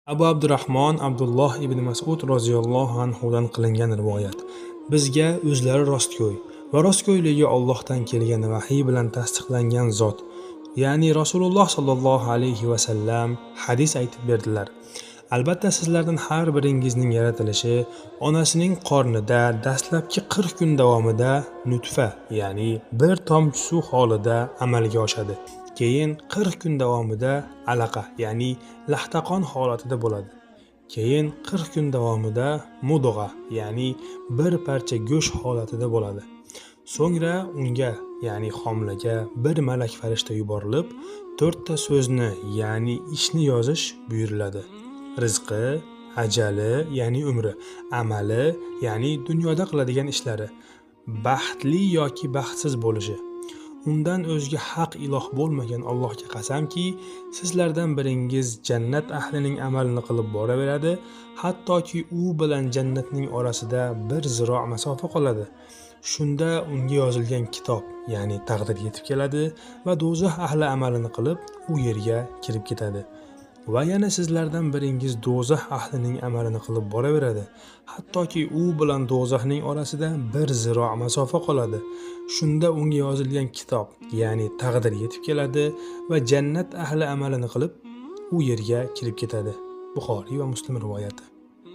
Abu Abdurahmon Abdulloh ibn Mas'ud roziyallohu anhudan qilingan rivoyat. Bizga o'zlari rostgo'y va rostgo'yligi Allohdan kelgan vahiy bilan tasdiqlangan zot, ya'ni Rasululloh sollallohu alayhi va sallam hadis aytib berdilar. Albatta sizlardan har biringizning yaratilishi onasining qornida dastlabki 40 kun davomida nutfa, ya'ni bir tomchi suv holida amalga oshadi. Keyin 40 kun davomida alaqa, ya'ni laxtaqon holatida bo'ladi. Keyin 40 kun davomida mudg'a, ya'ni bir parcha go'sht holatida bo'ladi. So'ngra unga, ya'ni homilaga bir malak farishta yuborilib, 4 ta so'zni, ya'ni ishni yozish buyuriladi. Rizqi, ajali, ya'ni umri, amali, ya'ni dunyoda qiladigan ishlari, baxtli yoki baxtsiz bo'lishi. Undan o'zga haq iloh bo'lmagan Allohga qasamki, sizlardan biringiz jannat ahlining amalini qilib boraveradi, hattoki u bilan jannatning orasida bir ziro masofa qoladi. Shunda unga yozilgan kitob, ya'ni taqdir yetib keladi va do'zax ahli amalini qilib, u yerga kirib ketadi. Va yana sizlardan biringiz do'zax ahlining amalini qilib boraveradi, hattoki u bilan do'zaxning orasida bir ziro masofa qoladi. Shunda unga yozilgan kitob, ya'ni taqdir yetib keladi va jannat ahli amalini qilib, u yerga kirib ketadi. Buxoriy va Muslim rivoyati.